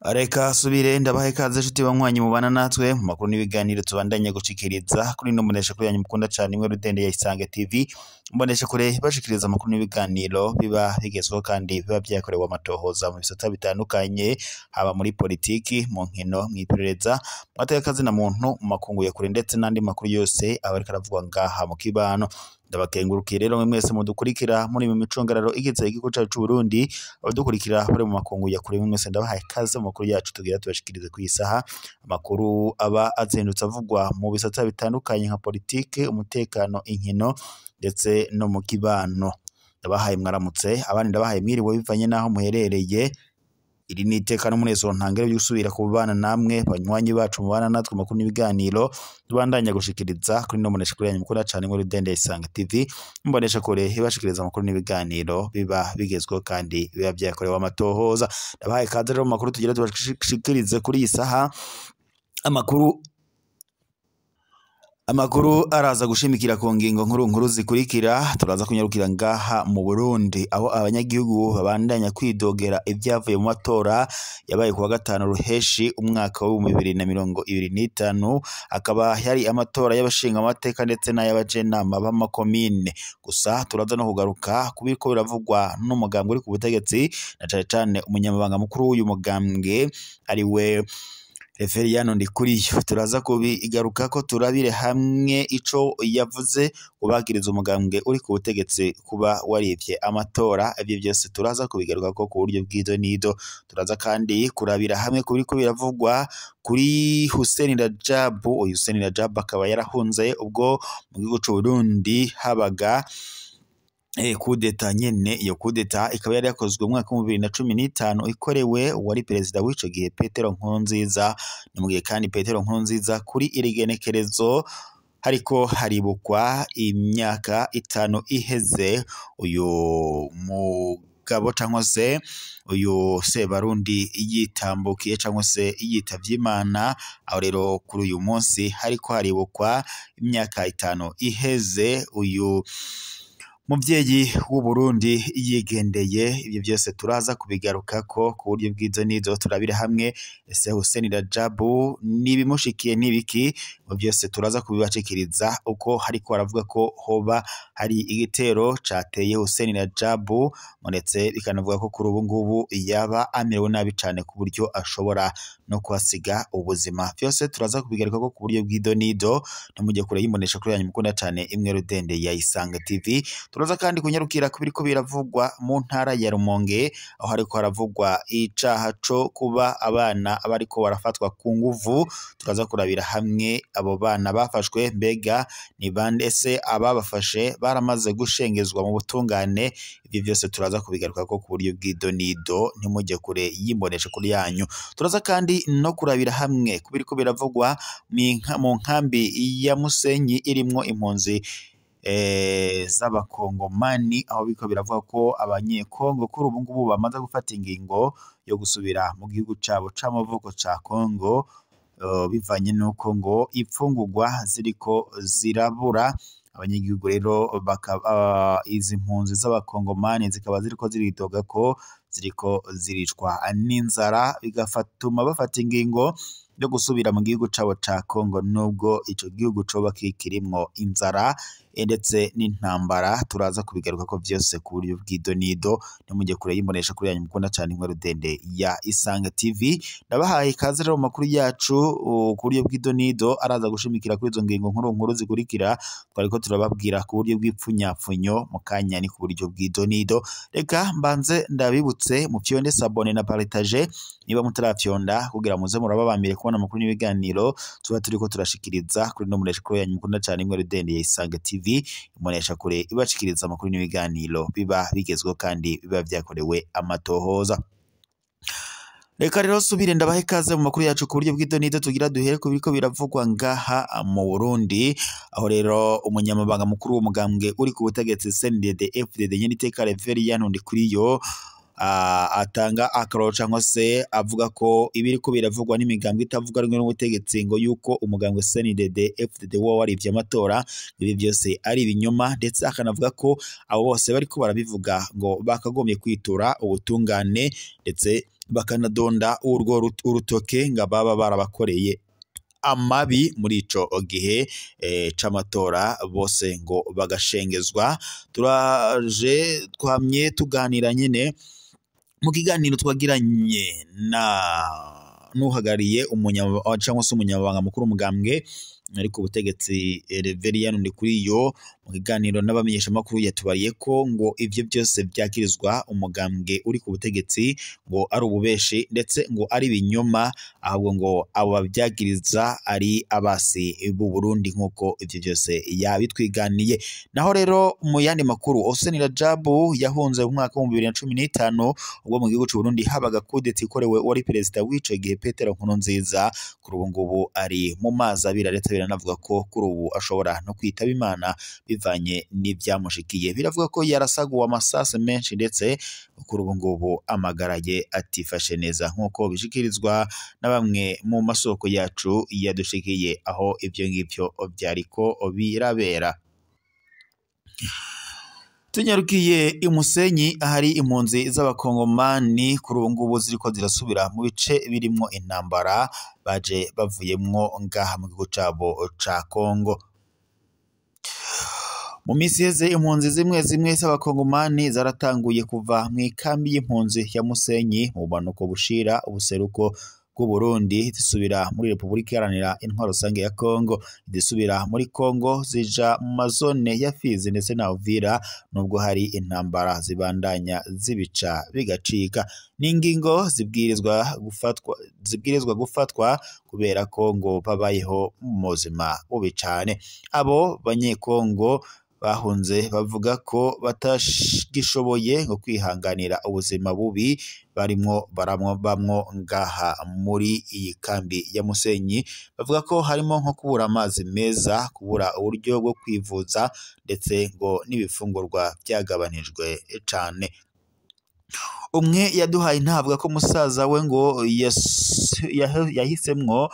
Reka subire ndabahe ikaze nshuti banywanyi mubana natwe mu makuru n'ibiganiro tubandanye gushikiriza kuri ino mbonesha kure yanyu mukunda cane imwe rudende ya Isange TV. Mbonesha kure bashikiriza amakuru n'ibiganiro biba bigezweho kandi biba vyakorewe amatohoza mu bisata bitandukanye, haba muri politiki, mu nkino, mw'iperereza, mu mateka na muntu, mu makungu ya kure ndetse n'andi makuru yose aba ariko aravugwa ngaha mu kibano. Ndabakengurukiye rero mwe mwese mudukurikira muri mu micungararo igize igihugu cacu c'Uburundi, abadukurikira bari mu makungu ya kure mwese ndabahaye ikaze mu makuru yacu tugira tubashikirize kw'isaha. Amakuru aba azindutse avugwa mu bisata bitandukanye nka politike, umutekano, inkino ndetse no mu kibano. Ndabahaye mwaramutse, abandi ndabahaye mwiriwe bivanye n'aho muherereye. Iri ni iteka n'umunezero ntangere yo gusubira kubana namwe banywanyi bacu mubana natwe makuru n'ibiganiro tubandanya gushikiriza kuri no mbonesha kure yanyu mukunda cane muri Rudende ya Isange TV. Mbonesha kure ibashikiriza amakuru n'ibiganiro biba bigezweho kandi biba vyakorewe amatohoza. Ndabahaye ikaze rero mu makuru tugira tubashikirize kuri iyi saha. Amakuru araza gushimikira ku ngingo nkuru nkuru zikurikira. Turaza kunyarukira ngaha mu Burundi aho abanyagihugu babandanya kwidogera ivyavuye mu matora yabaye kuwa gatanu ruheshi umwaka w'ibihumbi bibiri na mirongo ibiri n'itanu, akaba yari amatora y'abashinga amateka ndetse n'ay'abajenama b'amakomine. Gusa turaza no kugaruka kubiriko biravugwa n'umugambwe uri ku butegetsi na cane cane umunyamabanga mukuru w'uyu mugambwe ariwe Reveriyano Ndikuriyo. Turaza kubigarukako turabire hamwe ico yavuze kubagiriza umugambwe uri ku butegetsi kuba warivye amatora. Ivyo vyose turaza kubigarukako ku buryo bw'ido n'ido. Turaza kandi kurabira hamwe kubiriko biravugwa kuri Hussein Rajab. Uyu Hussein Rajab akaba yarahunze ubwo mu gihugu c'Uburundi habaga kudeta nyene. Iyo kudeta ikaba yari yakozwe mu mwaka wa 2015 ikorewe uwari perezida w'ico gihe Petero Nkurunziza. Ni mu gihe kandi Petero Nkurunziza kuri iri genekerezo hariko haribukwa imyaka 5 iheze uyu mugabo cangwa se uyu Sebarundi yitambukiye cangwa se yitavye Imana. Aho rero kuri uyu munsi hariko haribukwa imyaka 5 iheze uyu muvyeyi w'Uburundi yigendeye. Ivyo vyose turaza kubigarukako ku buryo bw'izo n'izo, turabire hamwe ese Hussein Rajab nibimushikiye nibiki. Ivyo vyose turaza kubibashikiriza uko hariko aravuga ko hoba hari igitero cateye Hussein Rajab, ndetse bikanavuga ko kuri ubu ngubu yaba amerewe nabi cane ku buryo ashobora no kuhasiga ubuzima. Vyose turaza kubigarukako ku buryo bw'ido n'ido. Ntimujye kure y'imbonesha kure yanyu mukunda cane imwe rudende ya Isange TV. Turaza kandi kunyarukira kubiriko biravugwa mu ntara ya Rumonge aho hariko haravugwa icaha co kuba abana abariko barafatwa ku nguvu. Turaza kurabira hamwe abo bana bafashwe, mbega ni bande, ese ababafashe baramaze gushengezwa mu butungane? Ivyo vyose turaza kubigarukako ku buryo bw'ido n'ido. Ntimujye kure y'imbonesha kure yanyu. Turaza kandi no kurabira hamwe kubiriko biravugwa mu nkambi ya Musenyi irimwo impunzi z'abakongomani, aho biriko biravuga ko abanyekongo kuri ubu ngubu bamaze gufata ingingo yo gusubira mu gihugu cabo c'amavuko ca Kongo, bivanye n'uko ngo imfungurwa ziriko zirabura. Abanyagihugu rero izi mpunzi z'abakongomani zikaba ziriko ziridoga ko ziriko ziricwa n'inzara, bigatuma bafata ingingo yo gusubira mu gihugu cabo ca Kongo nubwo ico gihugu coba kikirimwo inzara ndetse n'intambara. Turaza kubigarukako vyose ku buryo bw'ido n'ido. Ntimujye kure y'imbonesha kure yanyu mukunda cane imwe rudende ya Isange TV. Ndabahaye ikaze rero mu makuru yacu ku buryo bw'ido n'ido araza gushimikira kuri izo ngingo nkuru nkuru zikurikira twariko turababwira ku buryo bw'ipfunyapfunyo mu kanya ni ku buryo bw'ido n'ido. Reka mbanze ndabibutse mufyonde sabone na partage niba mutarafyonda kugira muze murababambire kubona amakuru n'ibiganiro tuba turiko turashikiriza kuri no mbonesha kure yanyu mukunda cane imwe rudende ya Isange TV. Imbonesha kure ibashikiriza amakuru n'ibiganiro biba bigezweho kandi biba vyakorewe amatohoza. Reka rero subire ndabahe ikaze mu makuru yacu ku buryo bw'ido n'ido. Tugira duhere ku biriko biravugwa ngaha mu Burundi, aho rero umunyamabanga mukuru w'umugambwe uri ku butegetsi CNDD FDD Nyeniteka Reveriyano Ndikuriyo atanga akaroro cyangwa se avuga ko ibiriko biravugwa n'imigambwe itavuga rumwe n'ubutegetsi ngo yuko umugambwe CNDD FDD wo warivye amatora, ibi byose ari ibinyoma, ndetse akanavuga ko abo bose bariko barabivuga ngo bakagombye kwitura ubutungane ndetse bakanadonda urwo urutoke ngo baba barabakoreye amabi muri ico gihe c'amatora, bose ngo bagashengezwa. Turaje twamye tuganira nyine mu kiganiro twagiranye na n'uhagarariye cyangwa se umunyamabanga mukuru umugambwe ariko ubutegetsi Reverien Ndikuriyo, mu kiganiro n'abamenyeshamakuru yatubariye ko ngo ivyo byose byakirizwa umugambwe uri ku butegetsi ngo ari ububeshi ndetse ngo ari ibinyoma, ahubwo ngo abo babyagiriza ari abasi b'u Burundi nk'uko ivyo byose yabitwiganiye. Naho rero mu yandi makuru, Hossein Rajabu yahunze mu mwaka wa 2015 ubwo mu gihugu c'u Burundi habaga kudeta ikorewe wari perezida w'ico gihe Petero Nkurunziza, kuri ubu ngubu ari mu mazi abira, ndetse biranavuga ko kuri ubu ashobora no kwitaba Imana bivanye n'ibyamushikiye. Biravuga ko yarasaguwe amasase menshi ndetse kuri ubu ngubu amagara ye atifashe neza nk'uko bishikirizwa na bamwe mu masoko yacu yadushikiye aho ibyo ngibyo byariko birabera. Tunyarukiye i Musenyi ahari impunzi z'abakongomani kuri ubu ngubu ziriko zirasubira mu bice birimwo intambara baje bavuyemwo ngaha mu gihugu cabo ca Kongo. Mu minsi iheze impunzi zimwe zimwe z'abakongomani zaratanguye kuva mu ikambi y'impunzi ya Musenyi mu bumanuko bushira ubuseruko bw'u Burundi zisubira muri Repubulika Iharanira Intwaro Rusange ya Kongo, zisubira muri Kongo zija mu mazone ya Fizi ndetse na Uvira, nubwo hari intambara zibandanya zibica bigacika. N'ingingo zibwirizwa gufatwa kubera ko ngo babayeho mu buzima bubi cane. Abo banyekongo bahunze bavuga ko batagishoboye ngo kwihanganira ubuzima bubi barimwo bamwo ngaha muri iyi kambi ya Musenyi. Bavuga ko harimo nko kubura amazi meza, kubura uburyo bwo kwivuza ndetse ngo n'ibifungurwa byagabanijwe cane. Umwe yaduhaye ntavuga ko musaza we ngo yahisemwo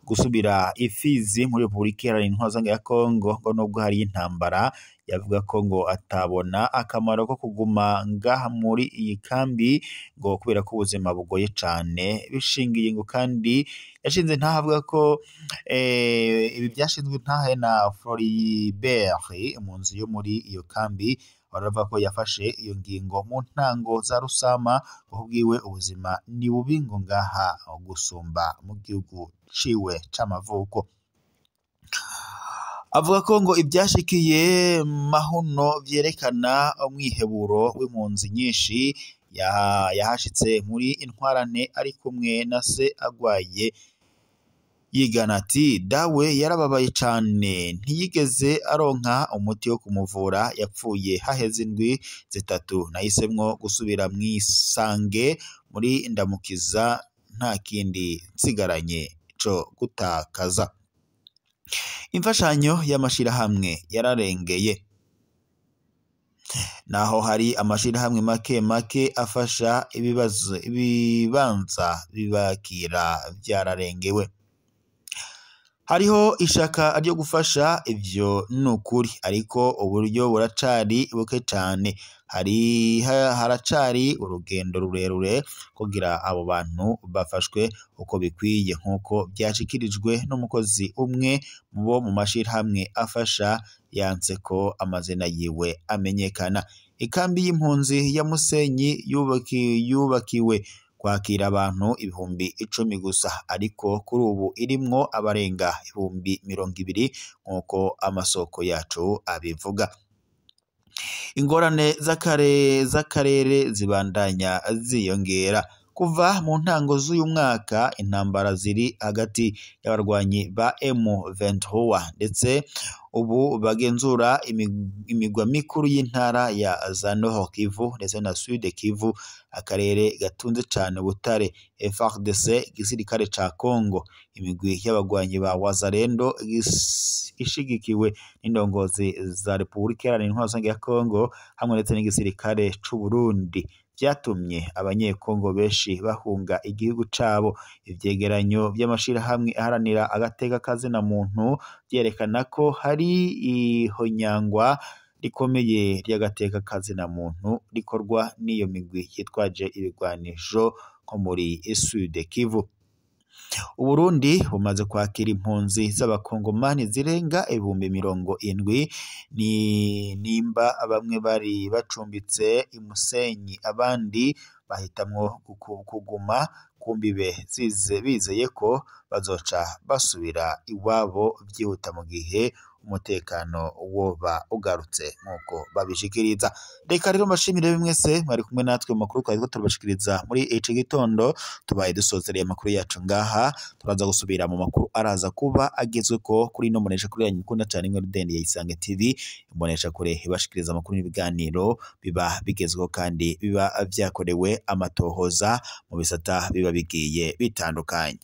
gusubira Ifizi muri Repubulika Iharanira Intwaro Rusange ya Kongo ngo nubwo hari intambara, yavuga ko ngo atabona akamaro ko kuguma ngaha muri iyi kambi ngo kubera ko ubuzima bugoye cane. Bishingiye ngo kandi yashinze ntahavuga ko ibi byashinzwe ntahe na Floribert impunzi yo muri iyo kambi, baravuga ko yafashe iyo ngingo mu ntango za Rusama ngo kubwiwe ubuzima ni bubi ngo ngaha gusumba mu gihugu ciwe c'amavuko. Avuga ko ngo ibyashikiye Mahuno vyerekana umwiheburo w'impunzi nyinshi yahashitse muri intwarane ari kumwe na se agwaye. Yigana ati dawe yarababaye cane, ntiyigeze aronka umuti wo kumuvura, yapfuye haheze indwi zitatu. Nahisemwo gusubira mwisange muri Ndamukiza, nta kindi nsigaranye co gutakaza. Imfashanyo y'amashirahamwe yararengeye, naho hari amashirahamwe make make afasha ibibazo ibibanza bibakira vyararengewe. Hariho ishaka ryo gufasha, ivyo nukuri, ariko uburyo buracari buke cane. Haracari urugendo rurerure kugira abo bantu bafashwe uko bikwiye, nk'uko vyashikirijwe n'umukozi umwe mu bo mu mashirahamwe afasha yanse ko amazina yiwe amenyekana. Ikambi y'impunzi ya Musenyi yubakiwe kwakira abantu 10,000 gusa, ariko kuri ubu irimwo abarenga 20,000 nk'uko amasoko yacu abivuga. Ingorane z'akarere zibandanya ziyongera. Kuva mu ntango z'uyu mwaka intambara ziri hagati y'abarwanyi ba M23 ndetse ubu bagenzura imigwa mikuru y'intara ya za Nord Kivu ndetse na Sud Kivu, akarere gatunze cane ubutare. FARDC, igisirikare ca Congo, imigwi y'abagwanyi ba Wazalendo ishigikiwe n'indongozi za Repubulika Iharanira Intwaro Rusange ya Congo hamwe ndetse n'igisirikare c'u Burundi vyatumye abanyekongo benshi bahunga igihugu cabo. Ivyegeranyo vy'amashirahamwe aharanira agateka kazina muntu vyerekana ko hari ihonyangwa rikomeye ry'agateka kazina muntu rikorwa n'iyo migwi yitwaje ibigwanisho nko muri Sud Kivu. Uburundi bumaze kwakira impunzi z'abakongomani zirenga 70,000, ni nimba bamwe bari bacumbitse i Musenyi, abandi bahitamwo kuguma ku mbibe bizeye ko bazoca basubira iwabo vyihuta mu gihe umutekano woba ugarutse nk'uko babishikiriza. Reka rero mbashimire mwese mwari kumwe natwe mu makuru twariko turabashikiriza muri ici gitondo. Tubaye dusozereye amakuru yacu ngaha, turaza gusubira mu makuru araza kuba agezweko kuri ino mbonesha kure yanyu mukunda cane imwe rudende ya Isange TV, imbonesha kure ibashikiriza amakuru n'ibiganiro biba bigezweho kandi biba vyakorewe amatohoza mu bisata biba bigiye bitandukanye.